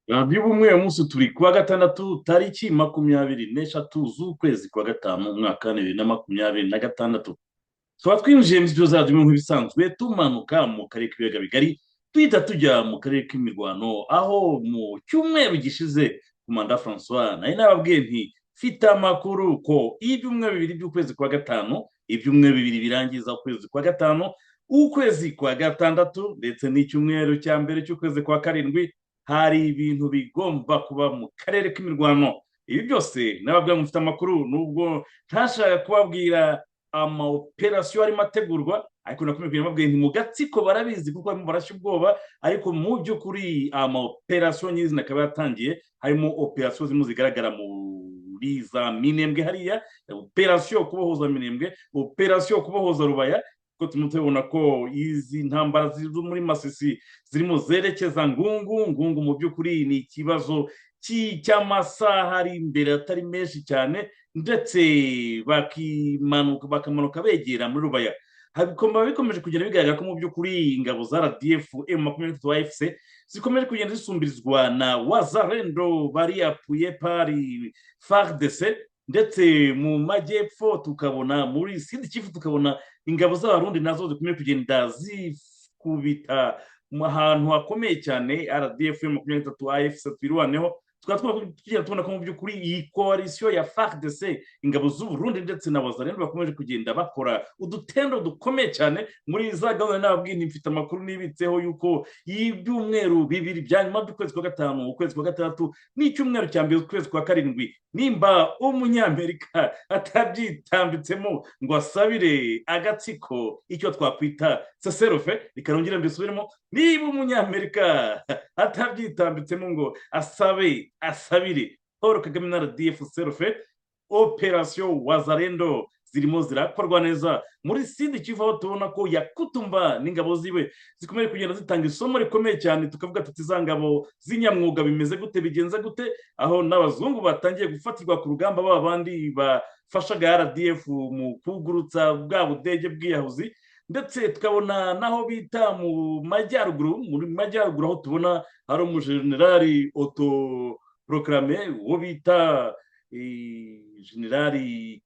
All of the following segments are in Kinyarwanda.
Radiyo Ubumwe, uyu munsi turi kuwa gatandatu, tariki 23 z'ukwezi kwa gatanu, umwaka wa 2026. Tukaba twinjiye mu studio za Radiyo Ubumwe nk'ibisanzwe, tumanuka mu karere k'ibiyaga bigari, duhita tujya mu karere k'imirwano, aho mu cyumweru gishize Komanda Francois nari nababwiye nti mfite amakuru ko ibyumweru 2 by'ukwezi kwa gatanu, ibyumweru 2 birangiza ukwezi kwa gatanu, ukwezi kwa gatandatu, ndetse n'icyumweru cya mbere cy'ukwezi kwa karindwi, hari ibintu bigomba kuba mu karere k'imirwano. Ibi byose nababwira ngo mfite amakuru, nubwo ntashaka kubabwira ama operasiyo arimo ategurwa, ariko nakomeje kugenda mbabwira nti mu gatsiko barabizi kuko barimo barashya ubwoba. Ariko mu by'ukuri ama operasiyo nyirizina akaba yatangiye. Harimo operasiyo zimwe zigaragara muri za Minembwe hariya, operasiyo kubohoza Minembwe, operasiyo kubohoza Rubaya, kuko turimo tubona ko izi ntambara zo muri Masisi zirimo zerekeza Ngungu. Ngungu mu by'ukuri ni ikibazo cy'amasaha ari imbere atari menshi cyane, ndetse bakimanuka, bakamanuka begera muri Rubaya. Bikomeje kugenda bigaragara ko mu by'ukuri ingabo za RDF, M23 AFC zikomeje kugenda zisumbirizwa na Wazalendo bari appuyés par FARDC. Ndetse mu majyepfo tukabona muri Sud Kivu, tukabona ingabo z'Abarundi nazo zikomeje kugenda zikubita mu ahantu hakomeye cyane RDF, M23 AFC, Twirwaneho. Tukaba tugenda tubona ko mu by'ukuri iyi coalition ya FARDC, ingabo z'u Burundi ndetse na Wazalendo bakomeje kugenda bakora udutendo dukomeye cyane muri za gahunda. Nababwiye nti mfite amakuru nibitseho yuko ibyumweru 2 bya nyuma by'ukwezi kwa gatanu, ukwezi kwa gatandatu n'icyumweru cya mbere ukwezi kwa karindwi, nimba Umunyamerika atabyitambitsemo ngo asabire agatsiko icyo twakwita cessez-le-feu, reka mbisubiremo, niba Umunyamerika atabyitambitsemo ngo asabe, asabire Paul Kagame na RDF cessez-le-feu, operasiyo Wazalendo zirimo zirakorwa neza muri Sud Kivu, aho tubona ko Yakutumba n'ingabo ziwe zikomeje kugenda zitanga isomo rikomeye cyane. Tukavuga tuti za ngabo z'inyamwuga bimeze gute, bigenze gute, aho n'abazungu batangiye gufatirwa ku rugamba, ba bandi bafashaga RDF mu kugurutsa bwa budege bw'iyahuzi. Ndetse tukabona n'aho bita mu majyaruguru, muri majyaruguru aho tubona hari umujenerali autoproclamé, uwo bita generali,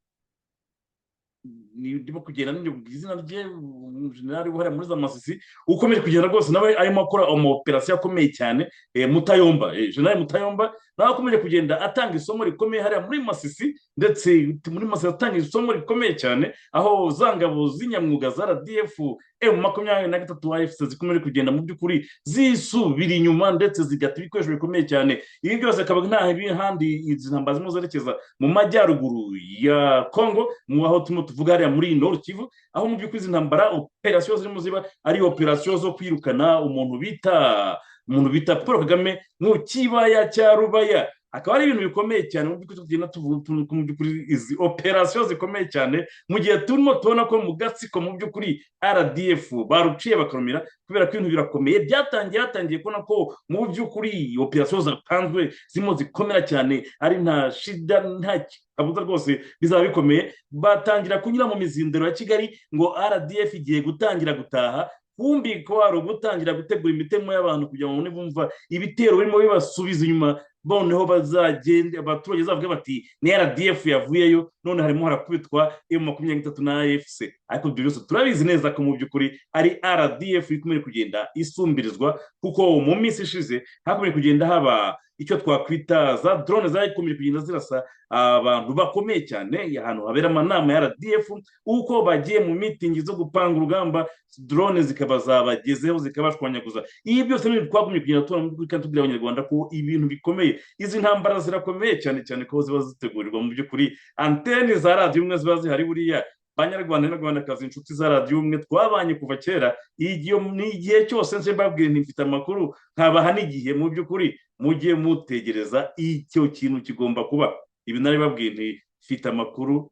ndimo kugenda izina rye, umujenerali uhari muri za Masisi ukomeje kugenda rwose nawe arimo akora ama operasiyo akomeye cyane, Mutayomba, generali Mutayomba nawe akomeje kugenda atanga isomo rikomeye hariya muri Masisi. Ndetse muri Masisi atanga isomo rikomeye cyane, aho za ngabo z'inyamwuga za RDF, M23 AFC zikomeje kugenda mu by'ukuri zisubira inyuma, ndetse zigata ibikoresho bikomeye cyane. Ibi byose akaba nta handi izi ntambara zirimo zerekeza mu majyaruguru ya Congo, mu aho turimo tuvuga hariya muri Nord Kivu, aho mu by'ukuri izi ntambara, operasiyo zirimo ziba ari operasiyo zo kwirukana umuntu bita Paul Kagame mu kibaya cya Rubaya. Akaba ari ibintu bikomeye cyane mu by'ukuri tugenda tuvuga mu by'ukuri izi operasiyo zikomeye cyane, mu gihe turimo tubona ko mu gatsiko mu by'ukuri RDF baruciye bakarumira, kubera ko ibintu birakomeye. Byatangiye kubona ko mu by'ukuri operasiyo zapanzwe zirimo zikomera cyane, ari nta shida, nta kabuza rwose bizaba bikomeye. Batangira kunyura mu mizindiro ya Kigali ngo RDF igiye gutangira gutaha, kumbi ko hari ugutangira gutegura imitemo y'abantu kugira ngo bumva ibitero birimo bibasubiza inyuma, noneho bazagende abaturage bazavuge bati ni RDF yavuyeyo, none harimo harakubitwa M23 na AFC. Ariko ibyo byose turabizi neza ko mu by'ukuri ari RDF ikomeje kugenda isumbirizwa, kuko mu minsi ishize hakomeje kugenda haba icyo twakwita za drone zakomeje kugenda zirasa abantu bakomeye cyane ahantu habera amanama ya RDF, uko bagiye mu mitingi zo gupanga urugamba, drone zikaba zabagezeho zikabashwanyaguza. Ibi byose ni twagumye kugenda tubona mu by'ukuri, kandi tubwira Abanyarwanda ko ibintu bikomeye, izi ntambara zirakomeye cyane cyane ko ziba zitegurirwa mu by'ukuri. Anteni za Radiyo Ubumwe ziba zihari. Buriya Banyarwanda n'Abanyarwandakazi, inshuti za Radiyo Ubumwe twabanye kuva kera, ni igihe cyose nje mbabwira nti mfite amakuru, nkabaha n'igihe, mu by'ukuri mujye mutegereza icyo kintu kigomba kuba. Ibi nari babwiye nti mfite amakuru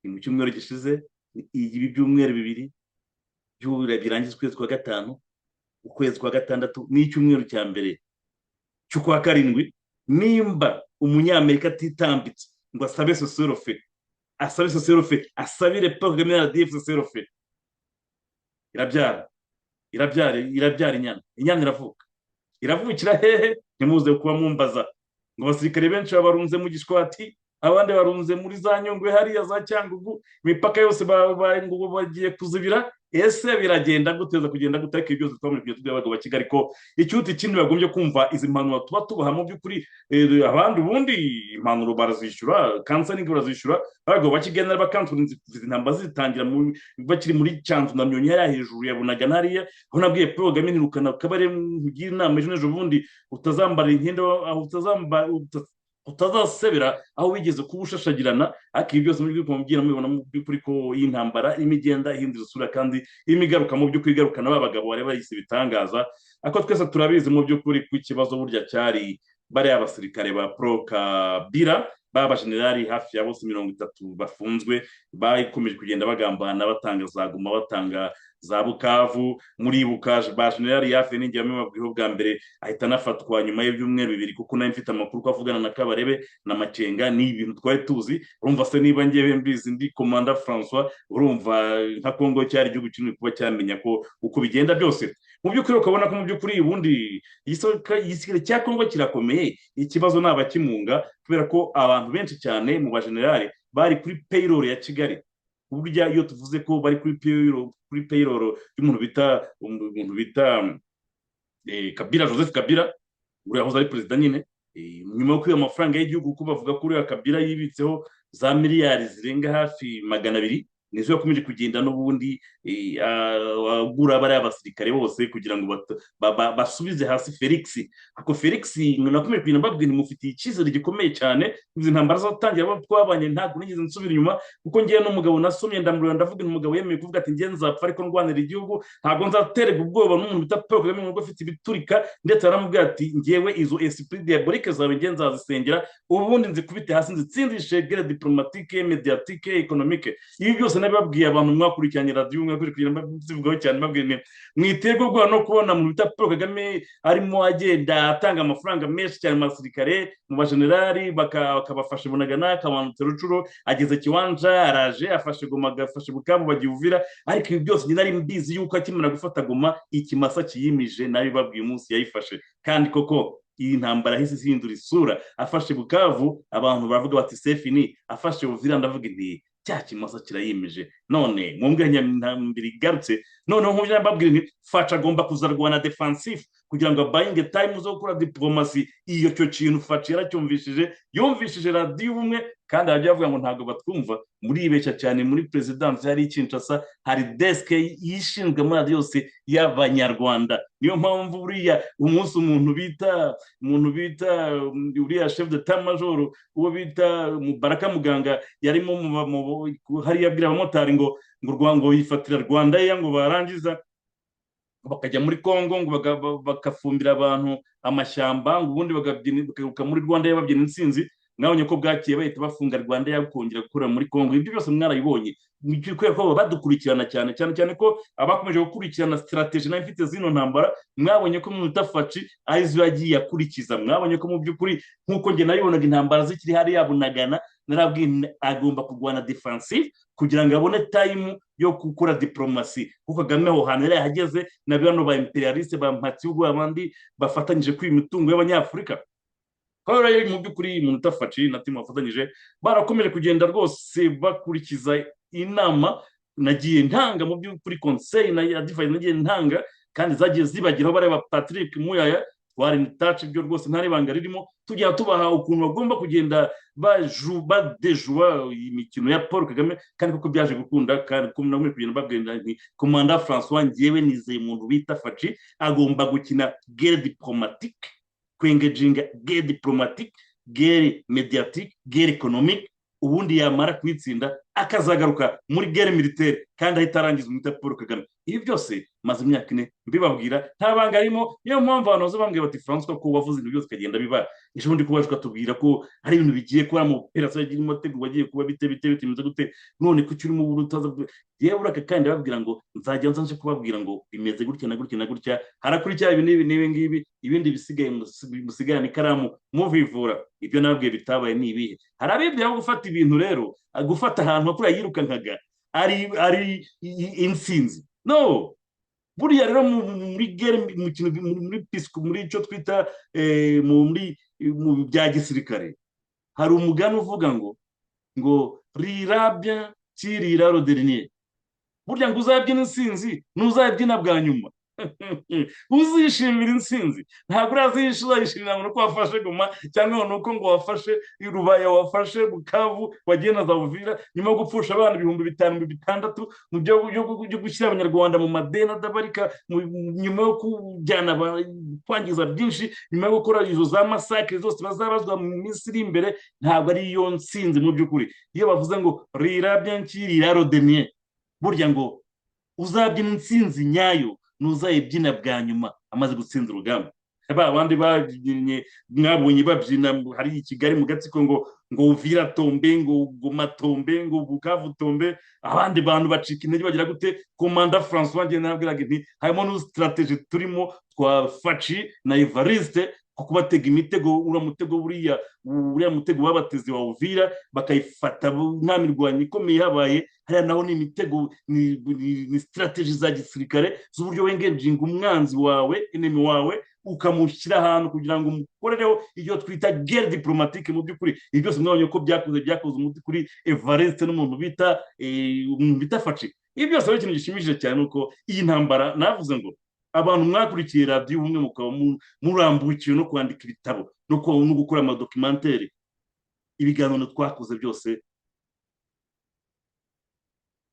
ni mu cyumweru gishize, ibi byumweru 2 birangiza ukwezi kwa gatanu, ukwezi kwa gatandatu n'icyumweru cya mbere cy'ukwa karindwi, nimba Umunyamerika atitambitse ngo asabe cessez-le-feu, asabe cessez-le-feu, asabire Paul Kagame na RDF cessez-le-feu, irabyara, irabyara, irabyara inyana, inyana iravuka. Iravukira hehe? Ntimuze kuba mumbaza ngo abasirikare benshi babarunze mu Gishwati, abandi barunze muri za Nyungwe, hariya za Cyangugu, imipaka yose ngo bagiye kuzibira. Ese biragenda guteza kugenda gute? Ariko ibyo byose twabonye kugenda tubwira abagabo ba Kigali ko ikihuta. Ikindi, bagombye kumva izi mpanuro tuba tubaha. Mu by'ukuri abandi ubundi impanuro barazishyura, counseling barazishyura. Abagabo ba Kigali n'abakansurinzi, izi ntambara zitangira bakiri muri Cyanzu na Myonyi, hariya hejuru ya Bunagana, hariya aho nabwiye Paul Kagame ntirukana kabare, nkugire inama ejo n'ejo bundi utazambara inkenda aho utazasebera aho wigeze kuba ushashagirana. Ariko ibi byose mu by'ukuri mubwira, mubibona mu by'ukuri ko iyi ntambara irimo igenda ihindura isura, kandi irimo igaruka mu by'ukuri igarukana ba bagabo bari bayise ibitangaza. Ariko twese turabizi mu by'ukuri ko ikibazo burya cyari bariya basirikare ba pro Kabila, b'abajenerali hafi ya bose 30 bafunzwe, bakomeje kugenda bagambana, batanga za Goma, batanga za Bukavu. Muribuka ba generali hafi n'ingihe bamwe bwa mbere ahita anafatwa nyuma y'ibyumweru 2, kuko nawe mfite amakuru ko avugana na Kabarebe na Makenga. Ni ibintu twari tuzi. Urumva se niba ngewe mbizi ndi komanda Francois, urumva nka Kongo cyari igihugu kinini kuba cyamenya ko uko bigenda byose? Mu by'ukuri ukabona ko mu by'ukuri ubundi igisirikare cya Kongo kirakomeye. Ikibazo ni abakimunga, kubera ko abantu benshi cyane mu bajenerali bari kuri payroll ya Kigali. Burya iyo tuvuze ko bari kuri payroll y'umuntu bita Kabila, Joseph Kabila, uriya wahoze ari perezida nyine, nyuma yo kwiba amafaranga y'igihugu, kuko bavuga ko uriya Kabila yibitseho za miliyari zirenga hafi 200, nizo yakomeje kugenda n'ubundi agura bariya basirikare bose kugira ngo basubize hasi Felix. Ako Felix nakomeje kugenda mbabwira, mufitiye icyizere gikomeye cyane. Izi ntambara zatangira twabanye, ntabwo nigeze nsubira inyuma, kuko ngewe n'umugabo nasomye ndamureba, ndavuga, umugabo yemeye kuvuga ati: "Ngewe nzapfa ariko ndwanira igihugu, ntabwo nzaterwa ubwoba n'umuntu bita Paul Kagame ngo afite ibiturika." Ndetse aramubwira ati: "Ngewe izo esprit diabolique zawe ngewe nzazisengera, ubundi nzikubite hasi, nzitsindishe guerre diplomatique, médiatique, économique." Ibi byose nabibabwiye abantu mwakurikiranye radiyo, mwakurikiranye mbivugaho cyane, mbabwiye nti mwiterwa ubwoba no kubona umuntu bita Paul Kagame arimo agenda atanga amafaranga menshi cyane mu basirikare, mu bajenerali, bakabafasha Bunagana, akamanutse Rucuro, ageze Kiwanja, araje afashe Goma, agafashe Bukavu, bagiye Uvira. Ariko ibi byose njye nari mbizi yuko akimara gufata Goma ikimasa kiyimije. Nabibabwiye umunsi yayifashe, kandi koko iyi ntambara yahise ihindura isura. Afashe Bukavu, abantu baravuga bati: "C'est fini." Afashe Uvira, ndavuga nti: "Cya kimasa kirayimije." None mumbwire, nyambere igarutse noneho nk'ubu mbabwira nti Faci agomba kuzarwana defensif kugira ngo abayinge time zo gukora diplomasi. Iyo cyo kintu Faci yaracyumvishije, yumvishije Radiyo Ubumwe, kandi arajya bavuga ngo ntabwo batwumva. Muribeshya cyane. Muri perezidansi hari Kinshasa, hari desk yishinzwe muri radiyo yose y'Abanyarwanda. Niyo mpamvu buriya umunsi umuntu bita uriya chef d'état major, uwo bita Mubaraka Muganga, yarimo hariya abwira abamotari ngo yifatira Rwanda, ngo barangiza bakajya muri Congo, ngo bagafumbira abantu amashyamba, ngo ubundi bakaguka muri Rwanda babyina intsinzi. Mwabonye ko bwakiye bahita bafunga Rwanda, kongera gukorera muri Congo. Ibyo byose mwarabibonye, kubera ko badukurikirana cyane cyane cyane, ko abakomeje gukurikirana stratégie nayo mfite zino ntambara, mwabonye ko mu Faci arizo yagiye akurikiza. Mwabonye ko mu by'ukuri nk'uko njye nabibonaga intambara zikiri hariya Bunagana, narabwiye agomba kurwana defensive kugira ngo abone time yo gukora diplomasi, kuko Kagame aho hantu yari yahageze na bano ba impérialistes, ba mpatsibihugu, abandi bafatanyije kwiba imitungo y'Abanyafurika. Rero mu by'ukuri umuntu utafaci na team bafatanyije barakomeje kugenda rwose bakurikiza inama nagiye ntanga. Mu by'ukuri conseil na advice nagiye ntanga kandi zagiye zibageraho. Bareba Patrick Muyaya, twari taci, ibyo rwose nta n'ibanga ririmo. Tujya tubaha ukuntu bagomba kugenda badejuwa imikino ya Paul Kagame, kandi koko byaje gukunda. Kandi namwe kugenda babwira nti: "Komanda Francois, ngewe nizeye umuntu bita Faci, agomba gukina guerre diplomatique, kwengeginga guerre diplomatique, guerre médiatique, guerre économique, ubundi yamara kuyitsinda akazagaruka muri guerre militaire, kandi ahita arangiza umwita Paul Kagame." Ibi byose maze imyaka 4 mbibabwira, nta banga arimo. Niyo mpamvu abantu baza bambwira bati: "Francois, ko wavuze ibintu byose ukagenda biba, ejo bundi kuba ukatubwira ko hari ibintu bigiye kuba mu operasiyo irimo ategurwa, agiye kuba, bite bite bite, bimeze gute? None kuki urimo ubu utaza?" Yewe, uraka kandi ndababwira ngo nzajya nza nje kubabwira ngo bimeze gutya na gutya na gutya, harakurikira ibi n'ibi n'ibi ngibi, ibindi bisigaye musigarane ikaramu muvivura. Ibyo nababwiye bitabaye ni ibihe? Hari abibwira ko gufata ibintu rero, gufata ahantu kuriya yirukankaga ari intsinzi. No Buriya rero muri guerre, mu kintu muri pisiko, muri icyo twita muri mu bya gisirikare, hari umugani uvuga ngo "Rira bien qui rira le dernier". Burya ngo uzabyina intsinzi ntuzabyina bwa nyuma. Uzishimira intsinzi ntabwo uzayishimira ngo nuko wafashe Goma, cyangwa ngo nuko ngo wafashe Rubaya, wafashe Bukavu, wagiye na za Uvira nyuma yo gupfusha abana 5000, 6000, mu byo gushyira Abanyarwanda mu madeni adabarika, nyuma yo kujyana kwangiza byinshi, nyuma yo gukora izo za massacres zose bazabazwa mu minsi iri imbere. Ntabwo ari yo ntsinzi mu by'ukuri. Iyo bavuze ngo "Rira bien qui rira le dernier", burya ngo uzabyina intsinzi nyayo ntuzayibyina bwa nyuma amaze gutsinda urugamba. Ba bandi babyinnye, mwabonye babyina hari i Kigali mu gatsiko, ngo "Uvira tombe", ngo "Goma tombe", ngo "Bukavu tombe", abandi bantu bacika intege, bagira gute? Komanda Francois, njye nabwiraga nti harimo n'ustratégie turimo twa Fatshi na Evariste ko kubatega imitego. Uriya mutego, buriya mutego babateze wa Uvira, bakayifata nta mirwano ikomeye habaye hariya, naho ni imitego, ni stratégie za gisirikare z'uburyo wengenjinga umwanzi wawe, enemy wawe, ukamushyira ahantu kugira ngo umukorereho ibyo twita guerre diplomatique. Mu by'ukuri ibi byose mwabonye ko byakoze umuti kuri Evariste n'umuntu bita umuntu bita Fatshi. Ibi byose ari ikintu gishimishije cyane, uko iyi ntambara navuze ngo abantu mwakurikiye Radiyo Ubumwe, mukaba murambukiwe no kwandika ibitabo no gukora amadocumentaires, ibiganiro twakoze byose,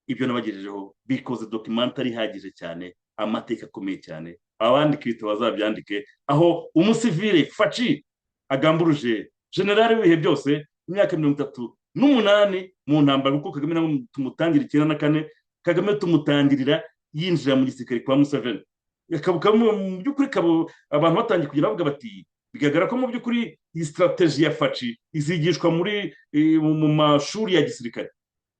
ibyo nabagejejeho bikoze documentary ihagije cyane, amateka akomeye cyane. Abandika ibitabo bazabyandike, aho umusivile Fatshi agamburuje generali w'ibihe byose, imyaka 38 mu ntambara, kuko Kagame nawe tumutangira 94. Kagame tumutangirira yinjira mu gisirikare kwa Museveni. Mu by'ukuri abantu batangiye kugira bavuga bati bigaragara ko mu by'ukuri iyi stratégie ya Fatshi izigishwa muri mu mashuri ya gisirikare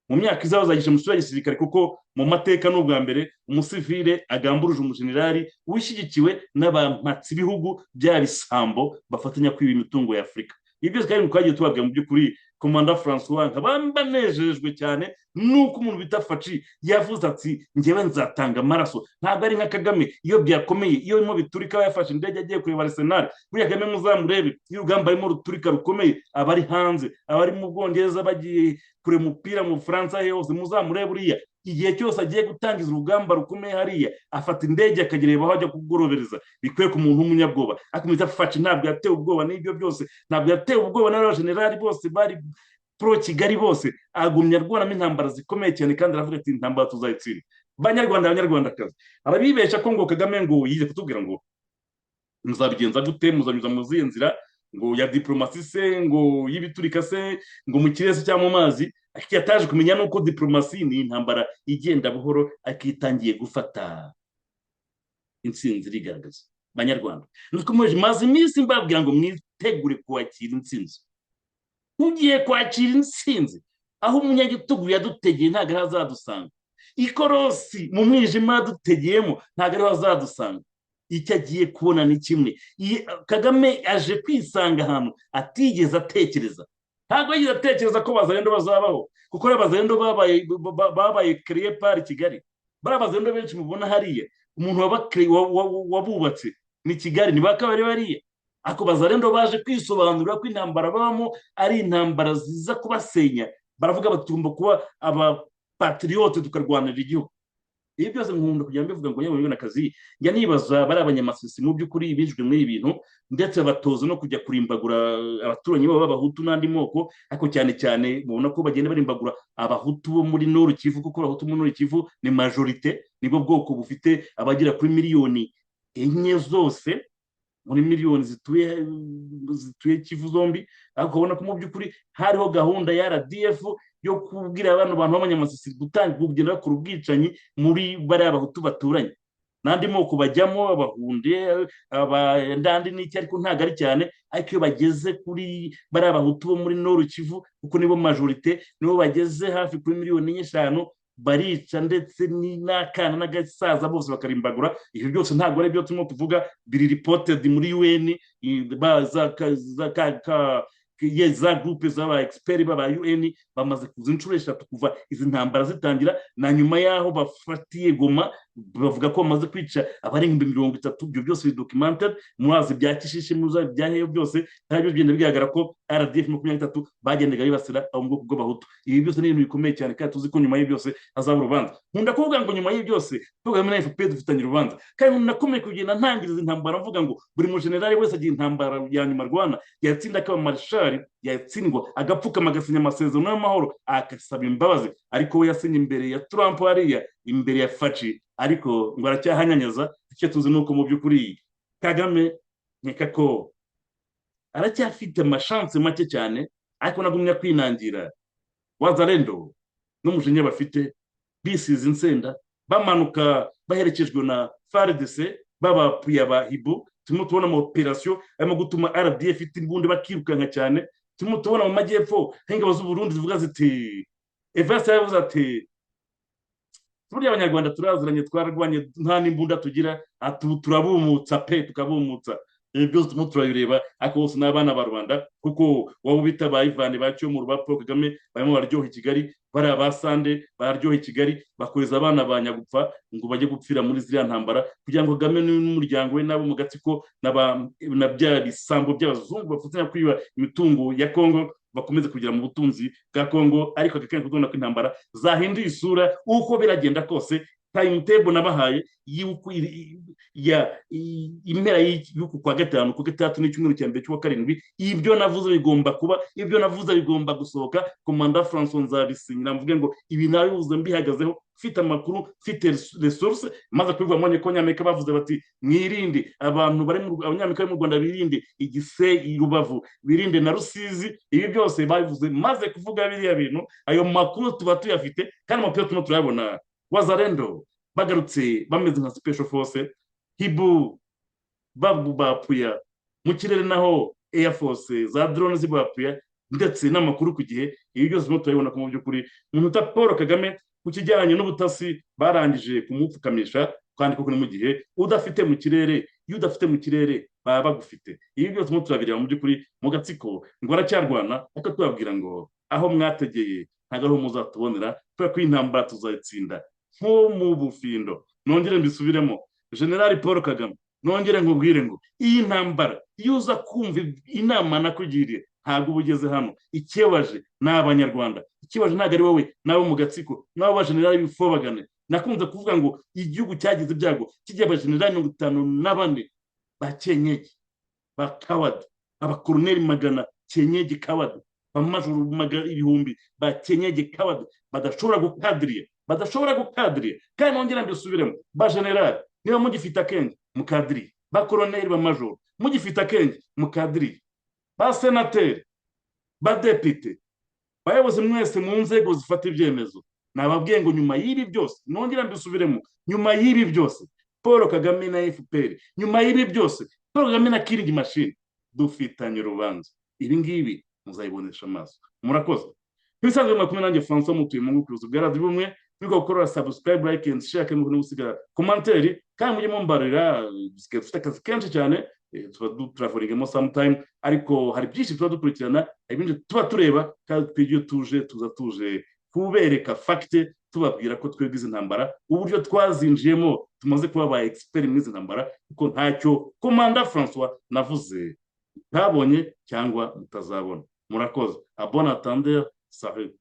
mu myaka izaza, bazagisha mu mashuri ya gisirikare, kuko mu mateka ni ubwa mbere umusivile agamburuje umujenerali ushyigikiwe n'abampatsi ibihugu bya bisambo bafatanya kwiba imitungo ya Afurika. Ibi byose kandi twagiye tubabwira. Mu by'ukuri Komanda Francois nkaba mbanejejwe cyane nuko umuntu bita Fatshi yavuze ati "Ngewe nzatanga amaraso". Ntabwo ari nka Kagame, iyo byakomeye, iyo birimo biturika, yafashe indege agiye kureba Arsenal. Buriya Kagame muzamurebe, iyo urugamba arimo ruturika rukomeye, aba ari hanze, aba ari mu Bwongereza, bagiye kureba umupira mu Bufaransa, he hose muzamurebe. Buriya igihe cyose agiye gutangiza urugamba rukomeye hariya, afata indege akagera aho ajya kugorobereza. Bikwiye ku muntu w'umunyabwoba. Ariko mwita Fatshi ntabwo yatewe ubwoba n'ibyo byose, ntabwo yatewe ubwoba n'abajenerali bose bari pro Kigali bose. Agumya arwanamo intambara zikomeye cyane, kandi aravuga ati "Intambara tuzayitsinda". Banyarwanda, Abanyarwandakazi, arabibesha ko ngo Kagame ngo yize kutubwira ngo muzabigenza gute, muzanyuza mu zihe nzira, ngo ya diplomasi se, ngo y'ibiturika se, ngo mu kirere se cyangwa mu mazi. Ariko yataje kumenya nuko diplomasi ni intambara igenda buhoro, ariko itangiye gufata intsinzi irigaragaza. Banyarwanda, maze iminsi mbabwira ngo mwitegure kwakira intsinzi. Tugiye kwakira intsinzi. Aho umunyagitugu yadutegeye ntabwo ariho azadusanga. Ikorosi mu mwijima yadutegeyemo ntabwo ariho azadusanga. Icyo agiye kubona ni kimwe: Kagame aje kwisanga ahantu atigeze atekereza. Ntabwo yigeze atekereza ko Bazarendo bazabaho, kuko Bazarendo babaye créés par Kigali. Bariya Bazarendo benshi mubona hariya, umuntu wabubatse ni Kigali, ni ba kabari bariya. Ako Bazarendo baje kwisobanurira ko intambara babamo ari intambara ziza kubasenya. Baravuga bati "Tugomba kuba abapatriotes, tukarwanira igihugu". Ibi byose nkunda kugira ngo mbivuga ngo yewe akazi, njya nibaza bari abanyamasisi mu by'ukuri binjijwe muri ibi bintu, ndetse batoza no kujya kurimbagura abaturanyi babo b'Abahutu n'andi moko, ariko cyane cyane mubona ko bagenda barimbagura Abahutu bo muri Nord Kivu, kuko Abahutu muri Nord Kivu ni majorité, nibwo bwoko bufite abagera kuri miliyoni 4 zose muri miliyoni zituye Kivu zombi. Ariko ubona ko mu by'ukuri hariho gahunda ya RDF yo kubwira abantu b'abanyamasisi gutanga, kugenda bakora ubwicanyi muri bariya Bahutu baturanye n'andi moko bajyamo, Abahunde, abandandi n'iki, ariko ntabwo ari cyane. Ariko iyo bageze kuri bariya Bahutu bo muri Nord Kivu, kuko nibo majorité, nibo bageze hafi kuri miliyoni 5, barica ndetse n'akana n'agasaza bose bakarimbagura. Ibyo byose ntabwo ari byo turimo tuvuga, biri reported muri UN, za groupe z'aba experts b'aba UN bamaze kuza inshuro 3 kuva izi ntambara zitangira, na nyuma y'aho bafatiye Goma. Bavuga ko bamaze kwica abarenga 30,000. Ibyo byose bidocumented. Murazi bya Kishishe, muzi bya heyo, byose ntabyo bigenda bigaragara ko RDF 23 bagendaga bibasira abo mu bwoko bw'Abahutu. Ibi byose ni ibintu bikomeye cyane, kandi tuzi ko nyuma y'ibi byose hazaba urubanza. Nkunda kuvuga ngo nyuma y'ibi byose Kagame na FPR dufitanye urubanza, kandi nakomeye kugenda ntangiriza intambara mvuga ngo buri mujenerali wese agira intambara ya nyuma arwana, yatsinda akaba marshal, yatsindwa agapfukama, agasinya amasezerano y'amahoro, agasaba imbabazi. Ariko we yasinye imbere ya Trump hariya, imbere ya Faci, ariko ngo aracyahanyanyaza. Icyo tuzi ni uko mu by'ukuri Kagame nkeka ko aracyafite amachances make cyane, ariko nagumya kwinangira, Wazalendo n'umujinya bafite, bisize insenda, bamanuka baherekejwe na FARDC, babapuya ba Hibu. Turimo tubona ama opérations arimo gutuma RDF ifite imbunda bakirukanka cyane. Turimo tubona mu majyepfo nk'ingabo z'u Burundi zivuga ziti, Evase yavuze ati: "Burya Abanyarwanda turaziranye, twararwanye, nta n'imbunda tugira." Ati: "Turabumutsa pe, tukabumutsa." Ibi byose turimo turabireba, ariko bose ni abana ba rubanda, kuko waba ubita ba Ivani, ba Cyomoro, ba Paul Kagame barimo bararyoha i Kigali, bariya ba Sande bararyoha i Kigali, bakohereza abana ba nyagupfa ngo bajye gupfira muri ziriya ntambara, kugira ngo Kagame n'umuryango we n'abo mu gatsiko na bya bisambo by'abazungu bafatanya kwiba imitungo ya Kongo bakomeze kugera mu butunzi bwa Kongo. Ariko aka kanya kubona ko intambara zahinduye isura, uko biragenda kose, timetable nabahaye y'uko ya impera y'uku kwa gatanu, ku gatandatu n'icyumweru cya mbere cy'uwa karindwi, ibyo navuze bigomba kuba, ibyo navuze bigomba gusohoka. Komanda Francois nzabisinyira mvuge ngo ibi nabivuze mbihagazeho, mfite amakuru, mfite resource. Maze kubivuga, mbonye ko Abanyamerika bavuze bati: "Mwirinde abantu bari mu, Abanyamerika bari mu Rwanda birinde igise i Rubavu, birinde na Rusizi." Ibi byose babivuze maze kuvuga biriya bintu. Ayo makuru tuba tuyafite, kandi amakuru turimo turayabona. Wazalendo bagarutse bameze nka special force, Hibu bapuya mu kirere, naho air force za drone zibapuya, ndetse n'amakuru ku gihe. Ibi byose turimo turabibona ko mu by'ukuri umuntu uta Paul Kagame ku kijyanye n'ubutasi barangije kumupfukamisha, kandi koko ni mu gihe udafite mu kirere, iyo udafite mu kirere baba bagufite. Ibi byose turimo turabireba. Mu by'ukuri mu gatsiko ngo baracyarwana, ariko tubabwira ngo aho mwategeye ntabwo ariho muzatubonera, kubera ko intambara tuzayitsinda nko mu bufindo. Nongere mbisubiremo, Generali Paul Kagame, nongere nkubwire ngo iyi ntambara, iyo uza kumva inama nakugiriye, ntabwo uba ugeze hano. Ikibabaje ni Abanyarwanda, ikibabaje ntabwo ari wowe n'abo mu gatsiko n'abo bajenerali b'ifobagane. Nakunze kuvuga ngo igihugu cyagize ibyago kigiye abajenerali 54 ba kenyegi, ba coward, abakoroneri 100 kenyegi coward, bamajoro ibihumbi ba kenyegi coward, badashobora gukadiriya, badashobora gukadiriya. Kandi nongera mbisubiremo, ba generali, niba mugifite akenge mukadiriye, ba koroneri, ba majoro, mugifite akenge mukadiriye, ba senateri, ba depite, bayobozi mwese mu nzego zifata ibyemezo, nababwiye ngo nyuma y'ibi byose, nongera mbisubiremo, nyuma y'ibi byose Paul Kagame na FPR, nyuma y'ibi byose Paul Kagame na killing machine dufitanye urubanza. Ibi ngibi muzayibonesha amaso. Murakoze. Nk'ibisanzwe mwakumwe nanjye Francois Mutuyemungu ku buyobozi bwa Radiyo Ubumwe. Mwibuka gukora subscribe, like and share, kandi no gusiga commentaire, kandi mujye mumbarira. Dusigaye dufite akazi kenshi cyane, tuba dutaravelingamo sometime, ariko hari byinshi tuba dukurikirana, hari byinshi tuba tureba, kandi twebwe iyo tuje tuza tuje kubereka facts, tubabwira ko twebwe izi ntambara uburyo twazinjiyemo tumaze kuba ba expert muri izi ntambara, kuko ntacyo Komanda Francois navuze ntabonye cyangwa mutazabona. Murakoze. À bon entendeur, salut.